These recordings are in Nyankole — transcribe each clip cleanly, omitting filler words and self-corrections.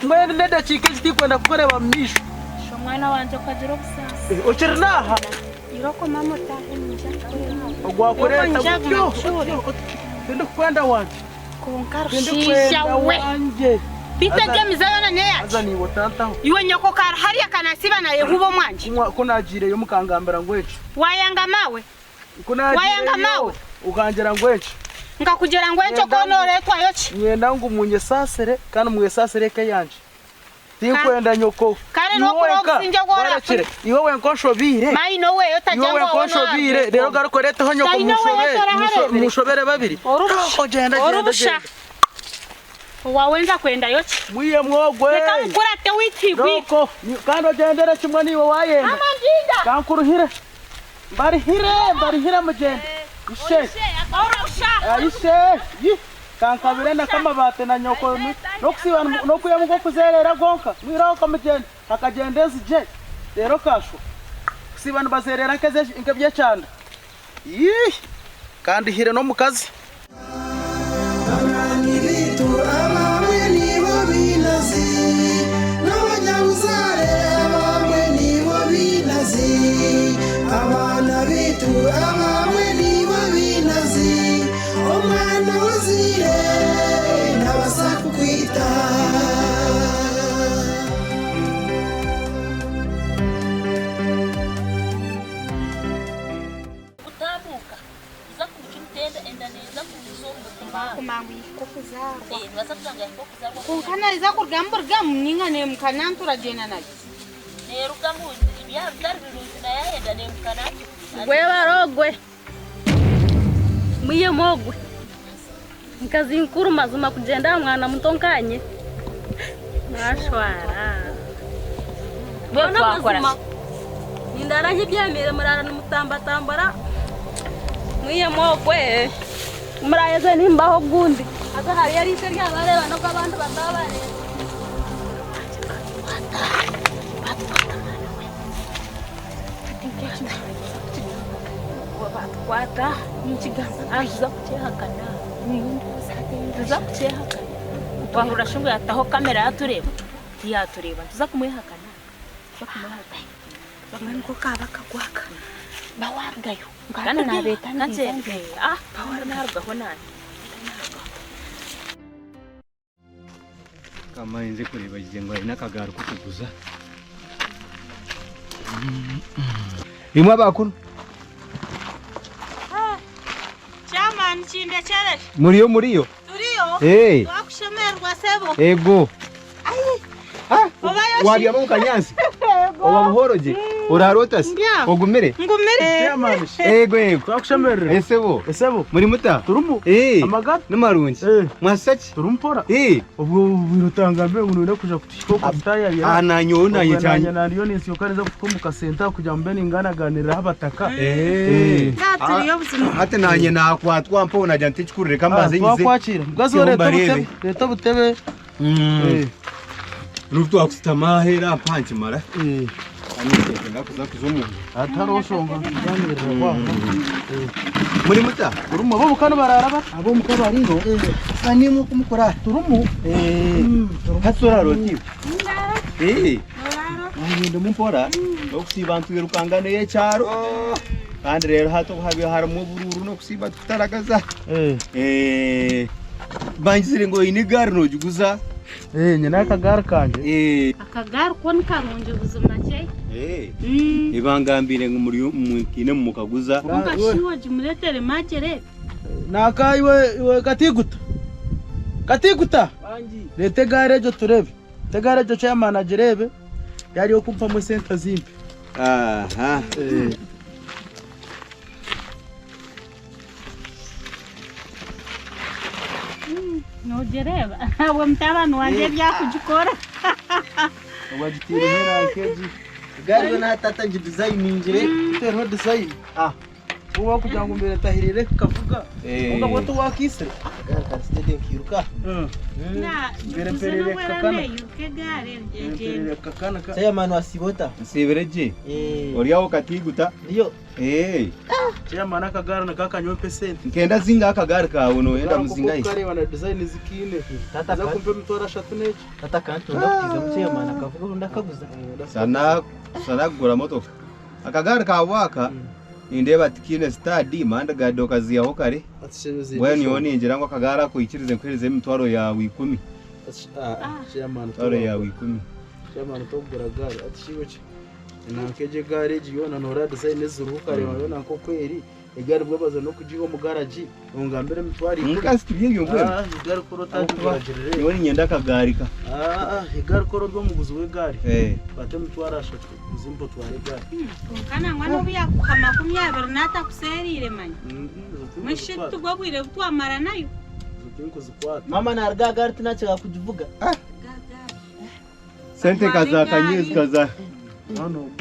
Mbwenu n'edakiika egi tinkwenda kukureeba mu maisho. Sha omwana wangye okagira obusaasi. Okiri n'aha? Irooko maama otaahe niinyija kukureeba. Ogwakureeta gutyo otyo tindikukwenda wangye. Kwonka rushaija we! Beitu egyo emize yoona n'eyaki? Haza naiwe otantaho. Iwe nyoko kari hariya kanasiiba nayehuba omwangye. Ku naagiireyo mukangambira ngu eki. Waayanga maawe? Ku naagiireyo okangira ngu eki. Nkakugira ngu enkyo ku nooreetwayo ki? Niinyenda ngu munyesaasire kandi mwesaasire eka yangye. Tinkwenda nyoko. Kare n'okura obusingye obu orafune. Iwe wenka onshobeire. Maino we otagira Iwe wenka onshobeire. Reero garuka oreeteho nyoko munshobere babiri. Ogyenda gyenda Orubusha. Owaawe nza kwendayo ki? Mwihemu ogwe. Reka nkukurate witwigwire. Rooko. Kandi ogyendere kimwe naiwe waayenda. Mama ndinda. Ka nkuruhire. Mbarihire, mbarihire mugyende. Ishe. Orubusha. Ishe. Yi. Kankabire na kamabaati na nyoko n'okusiiba n'okwihamu nk'okuzeereera gwonka. Mwirooko mugyende. Hakagyenda enzigye reero kashwa. Kusiiba nibazeereera nk'ebyekyanda. Yii! Kandihire n'omukazi. Banywani baitu abamwe nibo bainazi, n'abanyabuzaare abamwe nibo bainazi, abaana baitu abamwe nibo bainazi, omwana ozaire nabaasa kukwita. Kutambuuka kuza kumucumita enda, enda neeza kuza omu mutima. Kumanya yahika okuzaarwa. Eh, nibaasa kugira ngu yahika okuzaarwa. Kwonka naija kurugamu burugamu ninga neemuka nantu oragyenda nayo. Neerugamu byaba bitari birungi nayo ayenda neemuka nantu. Gwebare ogwe. Mwihemu ogwe. Nkazi nkuru mazima kugyenda aha mwana muto nkanye. Mwashwara. Mbwenu twakora Mazima ki? Nindara nkibyamiire murara nimutambatambura. Mwihemu ogwe. Muraheze nimbaha ogundi. Haza hariyo eriisho eryabareeba n'ogu abandi bataabareeba. Baatukwata tuza kukyehakana tuza kukyehakana twahurira shi ngu yaataho kamera yaatureeba tiyaatureeba nituza kumwehakana tuza kumwehakana. Mbwenu kaaba akagwaka ba waarugayo Kandi naarugaho naanye. Kamaye nze kureeba gye ngu aine akagaari k'okuguza. Imwe abakuru. Chairman kindekyerere. Muriyo muriyo? Turiyo. Hey. Twakushemererwa sebo. Ego. Ah, Obayo shi? wabyama omu kanyaatsi? Oba buhoro gye? Oraara ota se? Ndya. Ogumire? Ngumire. Chairman shi. Ego ego. Twakushemererwa. Esebo. Esebo. Muri muta? Turimu. Eh. Amagara? Ni marungi. Eh. Mwashusha ki? Turi mpora. Eh. Obwo obwire otangambire ngu noyenda kuja kutuhika okwo kutayayira. Ah nanyowe nanye Obwo nanye kyanye. nariyo ninsyoka niza kuhika omu kasenta kugira ngu mbe ninganaganiriraho abataka. Eh. Turiyo buzima. Hati nanye nakwatwa mpaho nagira nti ekikuru reka mbanze nyize. Twakwakira. Mukazi we Nsiho reeta mbareebe. obutebe. Reeta obutebe. Eh. N'obu twakushutama aheera mpa nkimara. Eh. Kandi kuza kuza omu. Hatariho nshonga nituganirira kwaho. Muri muta? Turimu ab'omuka nibarara bata? Ab'omuka bariho. Nimwe oku mukuraara? Turimu. Hati oraara ota iwe? Eh. Nanye ndimu mpora. N'okusiiba nitwirukanga n'ekyaro. Kandi reero hati obu habaire harimu oburuuru n'okusiiba tukutaragaza. Eh. Bangizire ngu oine egaari noogiguza. Eh, nyine akagaari kangye. Eh. Akagaari ko ni karungi buzima kye. Eh. Ebangambiire ngu muri mwine mumukaguza. Kwonka shi ogimureetere maagyere. Naka iwe iwe Katiguta. Katiguta. Reeta egaari egyo tureebe. Reeta egaari egyo chairman agireebe. Yari okumpamu esente zimpe. Aha. Eh. Nogireeba we mutabani wangye ebi arikugikora. Wagiteireho erangi egi. Egaari yoona tata ngidizayiningire. Giteireho dizayini. Ah. Wowe wakugira ngu mbaire ntahiriire kukavuga. Eh. Kwonka bwo tiwakaitsire. Akagaari kari. steady nkiruka. Mbere mperere kakana. Mperere kakana ka. Chairman wasiiba ota? Nsiibire gye. Eh. Ori aho okatiguta? Ndiyo. Eh. Chairman akagaari nikakanyowe mpe sente. Nkenda zingahi akagaari kawe noyenda muzingahi? Kukareba na design zikiine. Tata Za kumpa emitwaro ashatu n'egi. Tata kantonda kutiza mu chairman akavuga obundi akaguza. Sana sana kugura motoka. Akagaari kawe aka nindeeba tikiine sitadi mandi okaziihaho kare. Mbwenu nyowe ningira ngu akagaari ako oikirize nkuheereze emitwaro yaawe ikumi. Emitwaro yaawe ikumi. Chairman tokugura gaari ati shiwe ki? Nanka egi egaari egi yoona noreeba design eziriho okareba yoona nk'oku eri egaari bwebaza n'okugiiha omu garagi ongambire emitwaro ikumi. Nka si tibyo mbwenu. Ah, egaari kuri otagiguragirire. Nyowe niinyenda akagaari ka. Ah, egaari kuri ori omuguzi w'egaari. Eh. Kwata emitwaro ashatu ozimpe otware egaari. Kwonka nangwa n'obu yaakuha 20 naatakuseeriire manya. Mushi tubwo obwire obu twamara nayo. Ezo tinkuzikwata. Mama naruga aha gaari tinakira kugivuga. Sente kazakanyezi kaza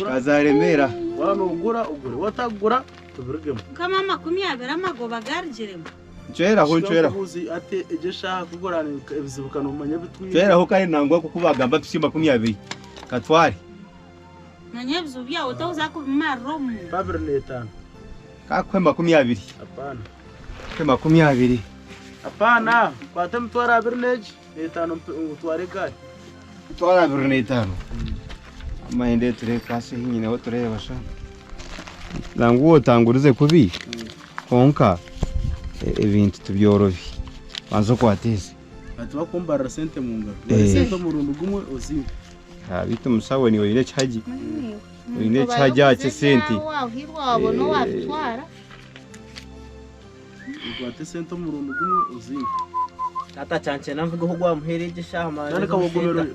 kazaremera. Wano ugura ugure watagura tubirugemu. Nkama 20 amagoba garugiremu. Ncweraho ncweraho. Kubuzi ate ejo shaha kugura ebizibu kanomanya bitwire. Ncweraho kare nangwa kuko bagamba tusi 20. Katware. Manya ebizibu byawe toza kubimarira omu. 25. Kakwe 20. Hapana. Kwe 20. Hapana, kwata emitwaro abiri n'egi n'etaano utware egari. Emitwaro abiri n'etaano. Amahende turekwase hinyineho tureeba sha. Nangwa otangurize kubi konka ebintu tibyorobi. Banza okwate ezi. Ati bakumbarira sente mu ngaro. Sente omurundi gumwe ozimpe. Bitu musawo niwe oine ekihagi. Oine ekihagi aha ky'esente. Wabona owabitwara. Okwate sente omurundi gumwe ozimpe. Tata kyankyena mvugeho gwamuheera egi eshaaha mani. Nani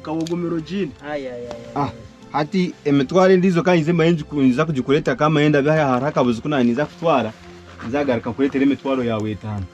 kawogomero jini. Ay ay ay. Ah, hati emitwaro endiijo kandi nze manye nza kugikureta kamahenda biha hariho akabuzi ku naninza kutwara nzagaruka nkuretere emitwaro yawe etaano.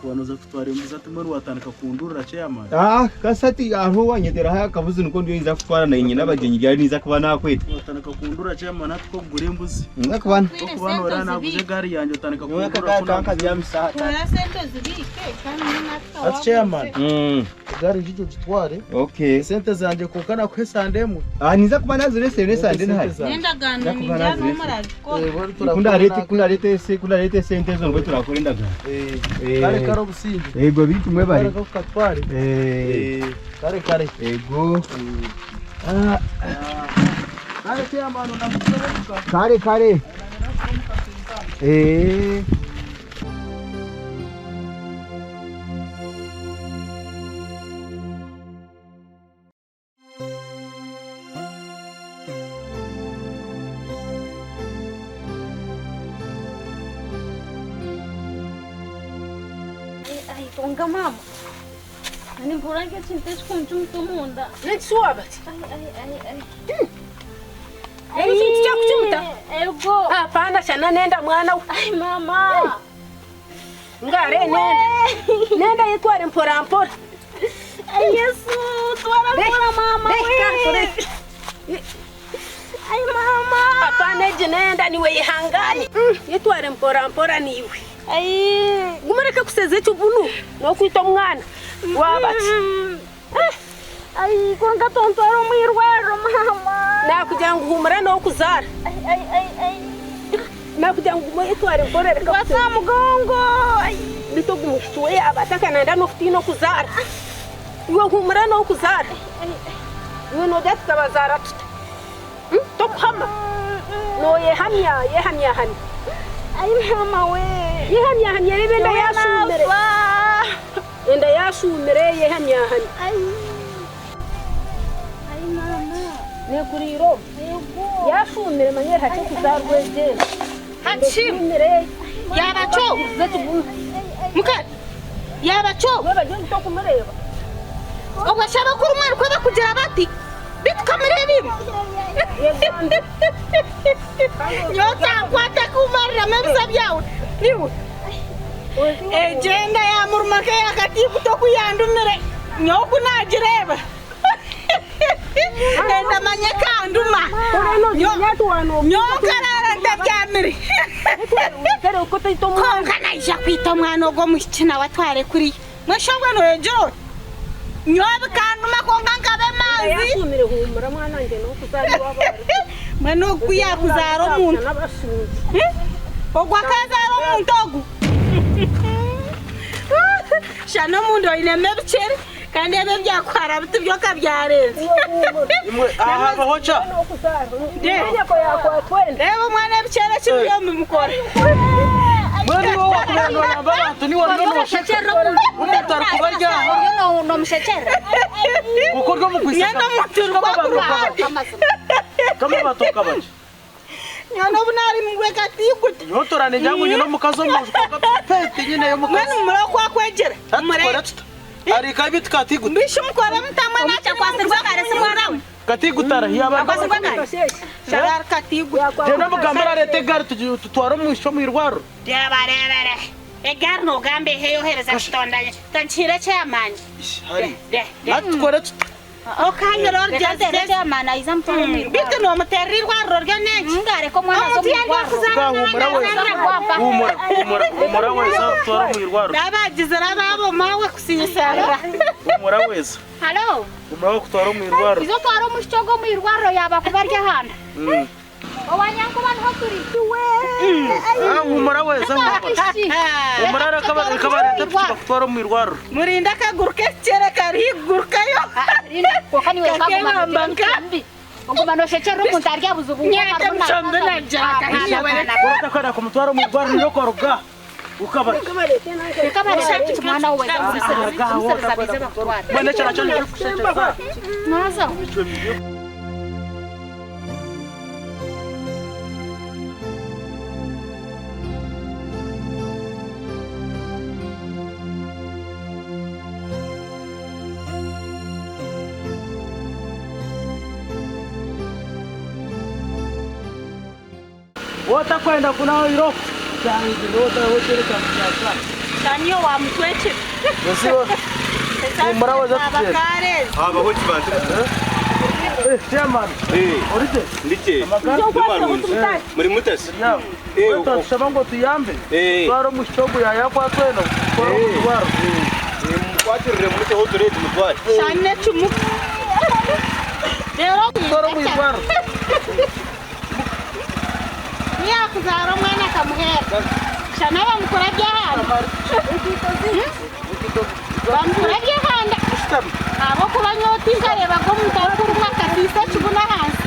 Kuba noza kutwara embuzi ati mbwenu watandika kundurira chairman. Ah, kasi hati hariho wanyeteraho akabuzi niko ndiyo nza kutwara na nyina abagyenyi ryari ninza kuba nakweta. Watandika kundurira chairman ati ko kugura embuzi. Nza kuba Ko kuba nora naguze egari yanjye otandika Nyowe kundurira akagaari ko naguze. kankabyamisa tata. Tora sente ozibike kandi natwe. Ati chairman. Mm. Egari ngijo gitware. Okay. Sente zanje konka nakuha esande emwe. Ah, ninza kuba nazirese nesande ntari. N'endagaano ningira n'omurabikora. Kunda rete kunda rete sente ezo nibwo turakora endagaano. Eh. Kare kare obusinge. Ego bitu mwe bari. Kare ko katware. Eh. Kare kare. Ego. Ah. Kare chairman namukuserebuka. Kare kare. Eh. Ai, konka mama. Nimpura nk'ekintu ekikuncumita omunda. Nekishuwa bati. Ai, ai, ai, ai. Ekintu kyakucumita? Ego. Hapana shana nenda mwana. Ai mama. Ngare nenda. Nenda yitware mpora mpora. Ai Yesu, twara mpora mama. Reka Ai mama. Hapana eji nenda niwe yihangane. Yitware mpora mpora niwe. Ai. Gumureke kuseza ekibunu n'okwita omwana. Wabati. Ai, konka tontwara omu irwariro mama. Nakugira ngu humura n'okuzaara. Ai, ai, ai, ai. Nakugira ngu yitware mpora reka Kwata mugongo. Ai. Bito gumushitwe abataka nanda n'okutiina okuzaara. Iwe humura n'okuzaara. Iwe noja tukabazaara tuta. Tokuhama. Noyehamya, yehamyahamya. Ai mama we. Yehamyahamya reba enda yashumire. Enda yashumire yehamyahamya. Ai. Ai mama. Nekuriro. Ego. Yashumire manyere hake kuzarwa egyenda. Hachim. Yabacho. Muka. Yabacho. Wewe tokumureba. Obwashaba kuri umwana uko bakugira bati bitukamureba imwe. Yotankwata kumarira ebisa byawe. Niwe. Egenda yamuruma nk'eyakatibu tokuyandumire. Nyoku nagireba. Enda manye kanduma. Nyokarara ntabyamire. Konka naija kwita omwana ogwo omushiki nawe atware kuriya. Mweshongwe noyegira oti nyowe bikanduma kwonka nkaba emanzi. Mbwenu ogu ku yaakuzaara omuntu, ogu akaazaara omuntu ogu? Shana omunda oinemu ebikyere kandi ebi ebyakuhara biti byo okabyarenza. Imwe aha habaho ki aha? Reeba omwana ebikyere eki biri omu bimukora. Mbwenu iwe wakuba noyamba abantu niiwe oriyo nosheka omuntu arikubarya aha. Kwonka ori omu kwitsya Nyowe n'omuntu kamabato kamabato kabaki. Nyowe n'obu narimurwe katiguta. Nyowe ntura ningira ngu nyine omukazi omu nju kwonka pe tinyineyo omukazi. Mbwenu mumure oku akwegyera. Hati tukore tuta? Ariika beitu katiguta. Mbishi mukore muta mbwenu Akwatsirwe akare si mwana we. Katiguta arahi yaaba ari Akwatsirwe akare. Shara ari katiguta. Gyenda omugambire areete egaari tutware omwishiki omu irwariro. Reeba reeba re. Egaari nogamba eha eyohereza kitonda tankihiire chairman. Hari. Hati tukore tuta? Okanyira Reka nteere chairman aije amutware omu irwariro. Beitu nomuteerera irwariro ryo nenki? Ngareka omwana aze omu irwariro. Bwa humura weza. Humura, humura, humura weza tutware omu irwariro. Nabagizire abaabo maawe kusiisarira. Humura weza. Halo. Humura bakutware omu irwariro. Iza otware omwishiki ogwo omu irwariro yaaba kuba ari ahanda. Owa Nyankuba niho turi. Ah, humura weza humura. Humura reka reka bareete piki bakutware omu irwariro. Murinde akaguru k'ekikyere karigurukayo. Kwonka niiwe Kakebamba okaguma nka. mbi. Oguma nooshekyerera omuntu ari aha buzibu Nyaka mushombe nagira akahinya we. Ora otakwenda kumutwara omu irwariro niyo kwaruga ukaba. Reka bareete piki mwana we weza kumusereza baize bakutware. Mbwenu ekyo nakyo nikikushekeza. Naaza. Emicwe mibi. Wotakwenda kunaho iroko. Shaniyo wamutwekire. Humura weza tugyende. Habaho ki bantu? Eh, chairman. Eh. Orite? Ndikye. Amakara? Nibarungi. Muri mutasi? Eh, Twakushaba ngu otuyambe. Eh. Twara omwishiki ogu yayakwatwa eno. Twara omu irwariro. Mukwatirire muteho otureeti mutware. Shani ekimuka. Rero Twara omu irwariro. niyakuzaara omwana akamuheera. Shana bamukora byahanda. Bamukora byahanda. Ahabw'okuba nyowe tinkareebaga omuntu arikurumwa akatiisa ekibunu ahansi.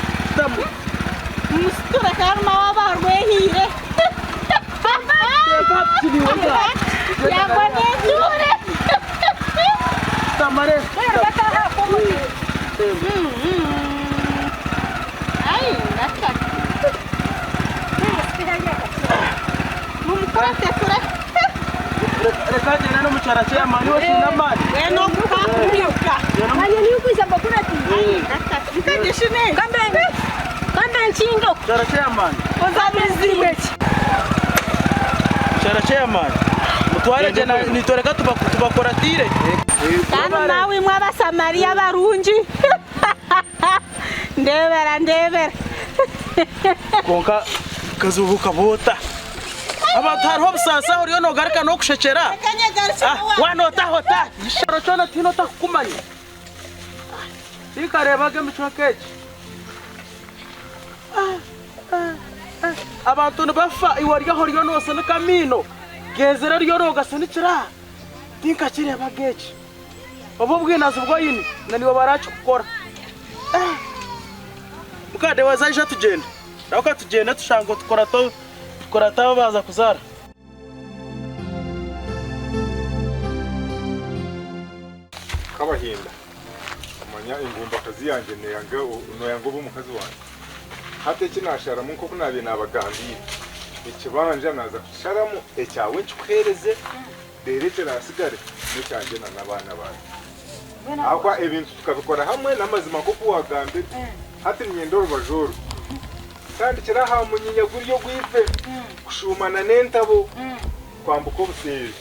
Musiture karuma waaba arwehiire. Yagwa n'enjuure. Tamare. Ai, ndakata. Mumukurate kure. Reka ngende n'omukyara chairman we kiine amaani. Wena okukakubyuka. Kyara chairman. Kyara chairman. Mutware gye nitoreka tubakuratire. Kandi nawe imwe abasamariya barungi. Ndebera ndebera. Kwonka kazubuka boota. Abantu hariho obusaasa oriyo nogaruka n'okushekyera. Ah, wanootahota. Ekisharo kyona tihaine otakukumanya. Tinkareebaga emicwe nk'egi. Abantu nibafa iwe ori aho oriyo noosinika amaino. Geezire oriyo noogasinikira aha. Tinkakireebaga eki. Obu obwinazi bwoine na niiwe barakikukora. Mukade waza ija tugyende. Rahuka tugyende tushanga tukurate abo baaza kuzaara. Kabahinda manya engumbakazi yangye neyanga noyanga obe omukazi wangye. Hati eki nasharamu nk'oku nabiire nabagambiire, ekibanja naza kukisharamu ekyawe nkikuhereze reero ekirasigare n'ekyangye na n'abaana bangye. Ahabw'okuba ebintu tukabikora hamwe n'amazima nk'oku wagambire. Hati niinyenda orubaju oru kutandikira aha munyinya guri ogw'ife kushuumana n'entabo kwambuka obuseeri.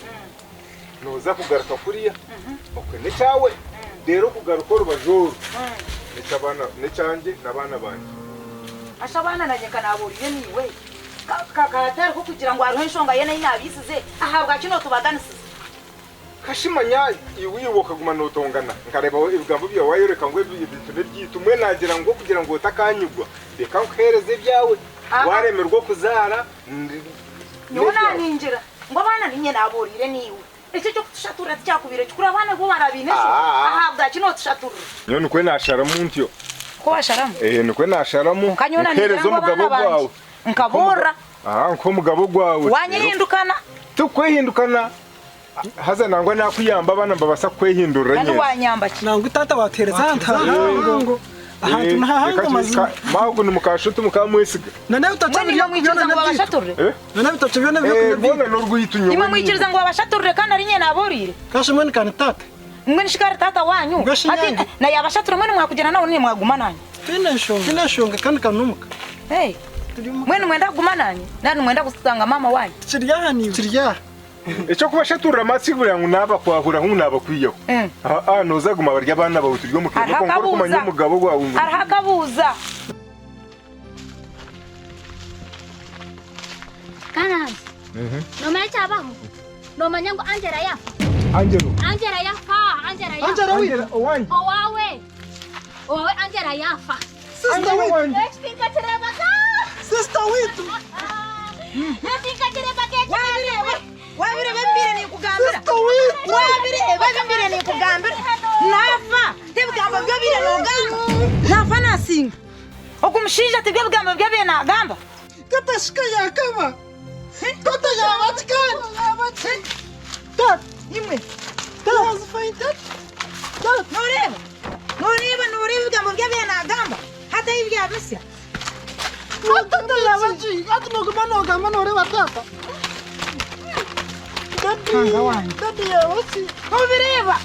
Nooza kugaruka kuriya okwe n'ekyawe reero okugaruka orubaju oru n'eky'abaana n'ekyangye n'abaana bangye. Asha abaana nanye nka nabuurire naiwe ka hatariho kugira ngu hariho enshonga yoona ei naabaisize ahabwaki nootubaganisiza? Kashi manya iwe iwe okaguma nootongana nkareeba ebigambo byawe waayoreka ngu ebi ebintu n'ebyaitu mbwenu naagira ngu okugira ngu otakanyigwa reka nkuheereze ebyawe waaremerwa okuzaara Nyowe n'ebyawe. naaningira ngu abaana niinye naabooriire naiwe. Ekyo eky'okutushaturira tikyakubaire kikuru abaana bo baraaba baine enshonga ahabwaki nootushaturira? Nyowe nikwo naasharamu ntyo. Nikwo waasharamu? Ee nikwo naasharamu Kwonka nyowe naaningira nkuheereze ngu abaana omugabo bangye gwawe. nkaboorora. Aha nkuhe omugabo gwawe. Waanyehindukana. Tikukwehindukana. Haza nangwa nakuyamba abaana nibabaasa kukwehindurira Kandi nyentsya. wanyamba ki? Nangwa taata watuheereza ahantu hahango. Ahantu nihahango mazima. Maawe ni mukashuti mukamwesiga. Na n'ebitookye Mbwenu biri imwe mwikiriza ngu babashaturire? Na n'ebitookye byona biri okurya Rwona n'orwaitu nyowe. Imwe mwikiriza ngu babashaturire kandi ari nyine naabooriire? Kashi mbwenu ka ni taata. Mbwenu shi ka ari taata wanyu? Mbwenu shi Hati nyange? na yaabashaturira mbwenu mwakugyenda nawe naimwe mwaguma naanye? Twine enshonga. Twine enshonga kandi ka n'omuka. Mbwenu nimwenda kuguma naanye nari nimwenda kusanga maama wanyu? Tukiri aha naiwe. Tukiri aha. Eky'okubashaturira amatsi kugira ngu naabakwahuraho ngu naabakwihaho. Aa, nooza guma bari abaana baawe turi omu ka emwe, kwonka orikumanya omugabo gwawe ngu. Hariho akabuuza. Kananzi, nomanya ekyabaho? Nomanya ngu Angela yafa? Angela? Angela yafa, Angela yafa. Angela witu? Owange. Owawe. Owawe Angela yafa. Sister witu. Eki tinkakireebaga. Sister witu. Eki tinkakireebaga eki. Wabireeba, wabireeba ebi mbaire ninkugambira. Sister witu. Wabireeba ebi mbaire ninkugambira. Nafa, t'ebigambo bi obaire noogamba. Nafa naasinga. Ogu mushaija tibyo bigambo bi abaire naagamba. Tata shika yakaba. Tata yaba ki kandi? Yaba ki? Tata. Imwe. Tata. Tata. Nooreeba? Nooreeba, nooreeba ebigambo bi abaire naagamba? Hati ahi byabisya. Tata yaba ki? Hati nooguma noogamba nooreeba tata. Daddy. Ruhanga wange. Daddy yaba ki? Nobireeba?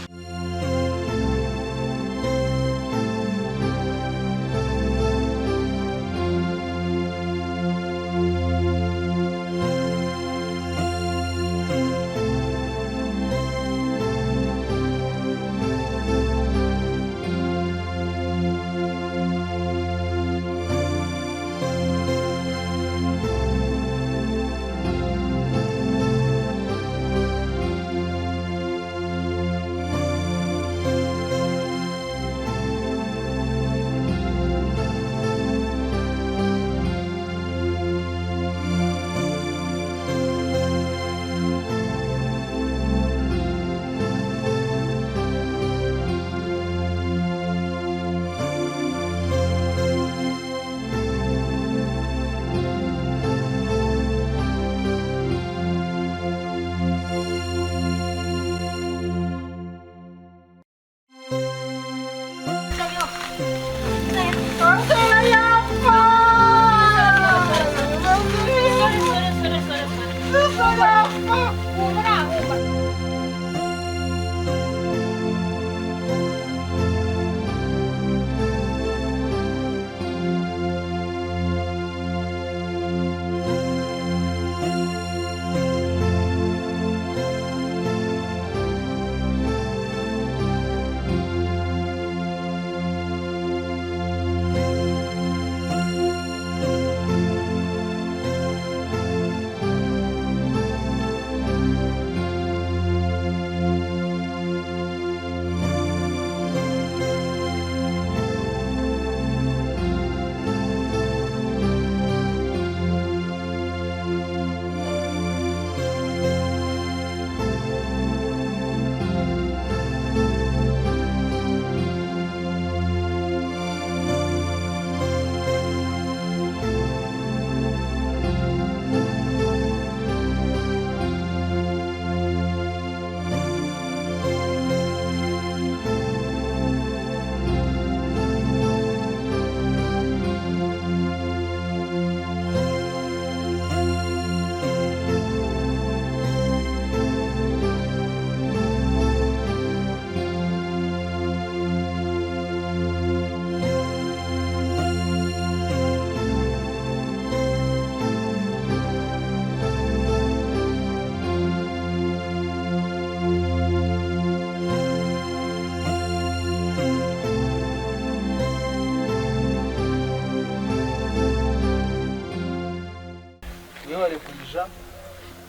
Mwebare kwija,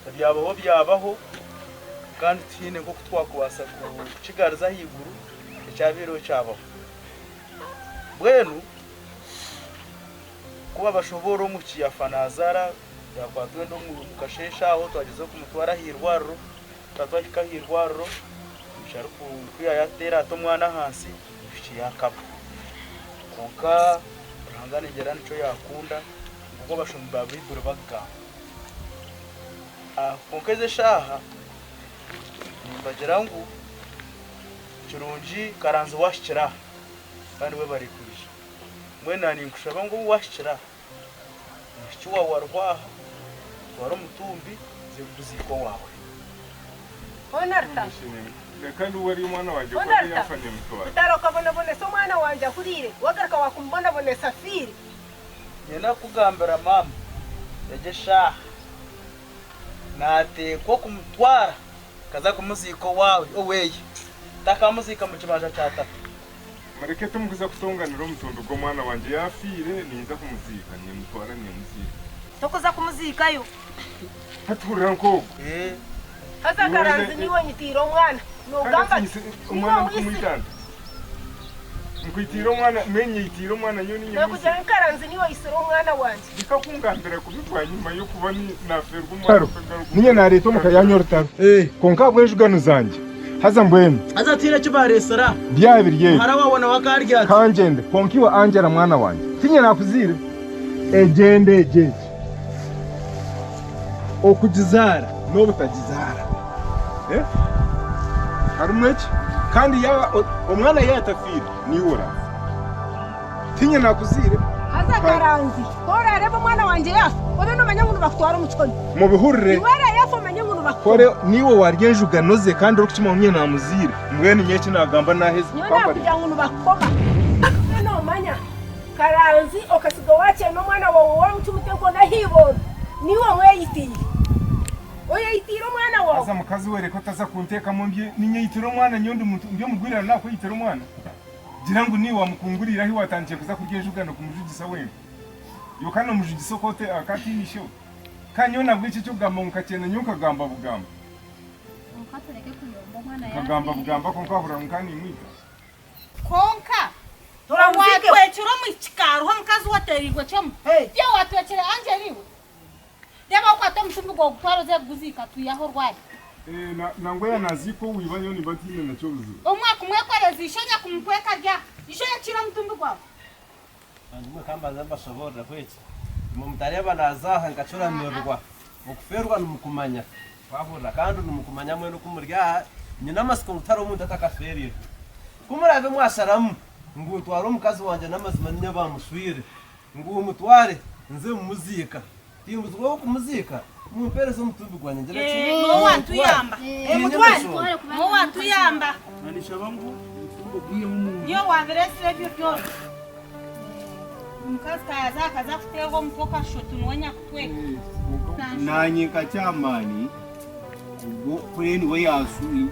ebyabaho byabaho. Kandi tihaine nk'oku twakubaasa kukigaruza ahaiguru ekyabaireho kyabaho. Mbwenu ku babashoboorora omwishiki yaafa naazaara, yaakwatwa enda omu kasheeshe aho twagyezaho kumutwara aha irwariro, twaba twahika aha irwariro omwishiki ku yaateera ati omwana ahansi, omwishiki yaakaba. Kwonka Ruhanga ningira nikyo yaakunda nk'oku abashomi ba Baiburi bakugamba. Kwonka ezi eshaaha nimbagira ngu kirungi Karanzi waahikire aha kandi webare kwija. Mbwenu naanye ninkushaba ngu obu waahikire aha, omwishiki waawe ariho aha, twara omutumbi oze kuguziika owaawe. Hoona Rutaro. Kandi we ari omwana wangye ku Hoona abe Rutaro. yaafa niimutwara. Rutaro okabonabonesa omwana wangye ahuriire, wagaruka waakumubonabonesa afiire. Niinyenda kukugambira maama, egi eshaaha naateekwa kumutwara nkaza kumuziika owaawe, oweye. Ntakamuziika mu kibanja kya tata. Mureke timukuza kutonganira omutumbi gw'omwana wangye yaafiire, ninza kumuziika, niimutwara niimuziika. Tokuza kumuziikayo. Hati hurira nk'ogwo. Haza Karanzi niiwe onyitiire omwana. Noogamba ati, Niiwe omwitsire. Nkwitiire omwana, mbwenu nyeyitiire omwana nyowe niinye mwitsire. Nookugira ngu Karanzi niiwe oitsire omwana wangye. Bikakungambira kubi bwanyima y'okuba naafeerwa omwana. Niinye naareeta omuka yaanyu orutaro, kwonka ahabw'enjugano zangye. Haza mbwenu. Haza tihaine eki baareetsire aha. Byaba biri ebyo. Muhara waawe nawe akarya ati. Ka ngyende. Kwonka iwe Angela mwana wangye, tiinye naakuzaire. Egyenda egyo egi. Okugizaara n'obutagizaara harimu eki? Kandi yaaba omwana yaaba atafiire niiwe oraafe. Tiinye naakuzaire. Haza Karanzi, ku oraareebe omwana wangye yaafa, obe noomanya ngu nibakutwara omu kihome. Mubihurire. Iwe araayafa omanye ngu nibakukoma. Kore niiwe waarya enjugano ze kandi orikukimanya ngu niinye naamuzaire. Mbwenu nyowe eki naagamba naaheza. Nyowe naakugira ngu nibakukoma. Obe noomanya. Karanzi okasiga wakyena omwana wawe wamucumita enkoni aha ibondo niiwe omweyitiire. Oyeyitiire omwana wawe. Haza mukazi we reka otaza kunteekamu mbi ninyeyitira omwana nyowe ndi muntu ndi omugwirano nakweyitira omwana? Gira ngu niiwe wamukunguriire ahi watandikire kuza kurya enjugano kumujugisa wenka. Iwe ka nomujugisa oku ote akatiine ishewe. Ka nyowe nabwo eki ekyokugamba ngu nkakyenda nyowe nkagamba bugamba. Kwonka tureke kuyomba omwana Nkagamba yafiire. bugamba kwonka wahurira ngu nka nimwita. Kwonka owatwekire omwishiki hariho omukazi owateereirwe kimwe. Tiwe owatwekire Angela iwe? Reeba okwate omutumbi gwawe ogutware oze kuguziika twihe aho orwari. Nangwa yanaziika owiba nyowe nimba ntiine nakyo buzibu. Omwe kumwekoreza ishe nyakumutweka ari aha. Ishe oyakire omutumbi gwawe. Imwe ka mbanze mbashoboororeho eki, imwe mutareeba naaza aha nkacuramirwa. Okufeerwa nimukumanya, twahurira kandi nimukumanya mwena oku muri aha. Nyine amatsiko ngu tihariho omuntu atakafeereirwe. Ku muraabe mwasharamu ngu ntware omukazi wangye n'amazima niinye baamushweire, ngu mutware nze mmuziika, timbuzirweho kumuziika, mumpeereze omutumbi gwangye ngire ki? N'owatuyamba. Tiinyine nshonga. N'owatuyamba. Niwe wabireesire ebyo byona. Omukazi ka yaaza akaza kuteerwa omutwe okashusha oti niwe nyakutweka. Naanye nka chairman ubwo kuri we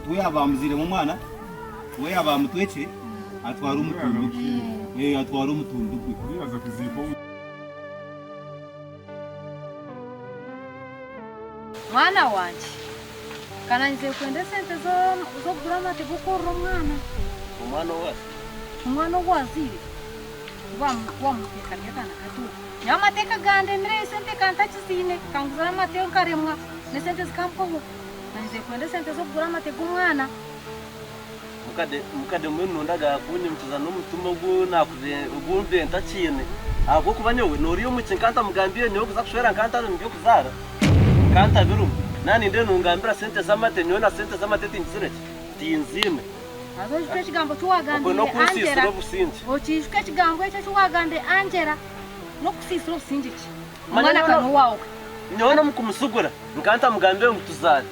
we yabamuziiremu omwana we yabamutwekire atwara omutumbi gwe eh atwara omutumbi gwe. Mwana wangye, ka naanyizire kwenda esente z'okugura amate g'okworora omwana. Omwana ou wazaire? Omwana ou wazaire wamuteeka ari akaana kato. Nyowe amate gandemire esente ka ntakiziine, kanguzire amate nkaremwa n'esente zikampwaho. Naanyizire kwenda esente z'okugura amate g'omwana. Mukade mbwenu nondagara kunyimukiza n'omutima ogu ogu mbiire ntakiine ahabw'okuba nyowe nooriya omwishiki nka ntamugambiire nyowe kuza kushwera nka ntari mu by'okuzaara nka ntabirimu naaba nindeeba nongambira sente z'amate nyowe na sente z'amate tingizire ki tinziine. Haza oijuke ekigambo eki Okwo wagambiire n'okunsiisira Angela. obusingye. Okiijuke ekigambo ekyo eki wagambiire Angela. N'okusiisira obusingye ki? Manya Omwana nyowe ka n'owaawe. Nyowe n'omu kumusugura nka ntamugambiire ngu tuzaare.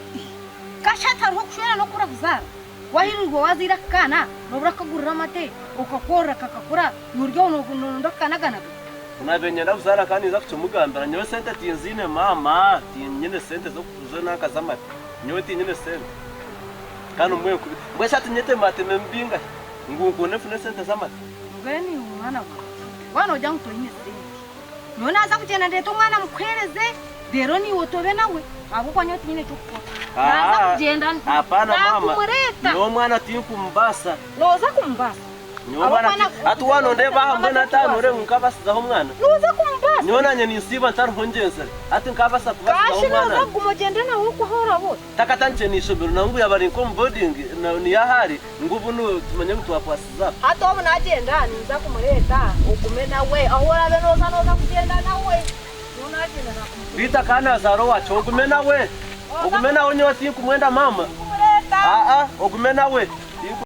Kasha hatariho kushwera n'okubura kuzaara. Wahirirwe wazaire akakaana nobura kukagurira amate okakorora kakakura norya aho noronda kukanaganaga. Ku naabaire niinyenda kuzaara nkaba ninza kukimugambira nyowe sente tinziine maama tinyine sente z'enanka z'amate nyowe tinyine sente kandi mbwenu kubi mbwenu shi hati nyetemateme mbingahi ngu nkunde nfune sente z'amate. Mbwenu iwe mwana wangye waaba nogira ngu toine sente nyowe naaza kugyenda ndeete omwana mukuheereze reero naiwe otobe nawe. Ahabw'okuba nyowe tinyine ky'okukora. Naaza kugyenda Hapana mama. Naakumureeta. Nyowe omwana tinkumubaasa. Nooza kumubaasa. Nyowe omwana hati waanondeeba aha mbwenu hati aha nooreeba ngu nkabasizaho omwana. Nooza kumubaasa. Nyowe naanye ninsiiba ntariho ngyenzire. Hati nkabaasa kubasizaho Kashi omwana. nooza kuguma ogyende nawe okwo ahu oraba ori. Takatandikire n'eishomero na ngu yaaba ari nk'omu boarding niyo ahu ari ngu obunu tumanye ngu twakwasiza. Hati obu naagyenda ninza kumureeta ogume nawe ahu oraabe nooza nooza kugyenda nawe. Nyowe naagyenda naakumureeta. Beitu akaba naazaara owaakye ogume nawe. Ogume nawe nyowe tinkumwenda maama. Aa ogume nawe.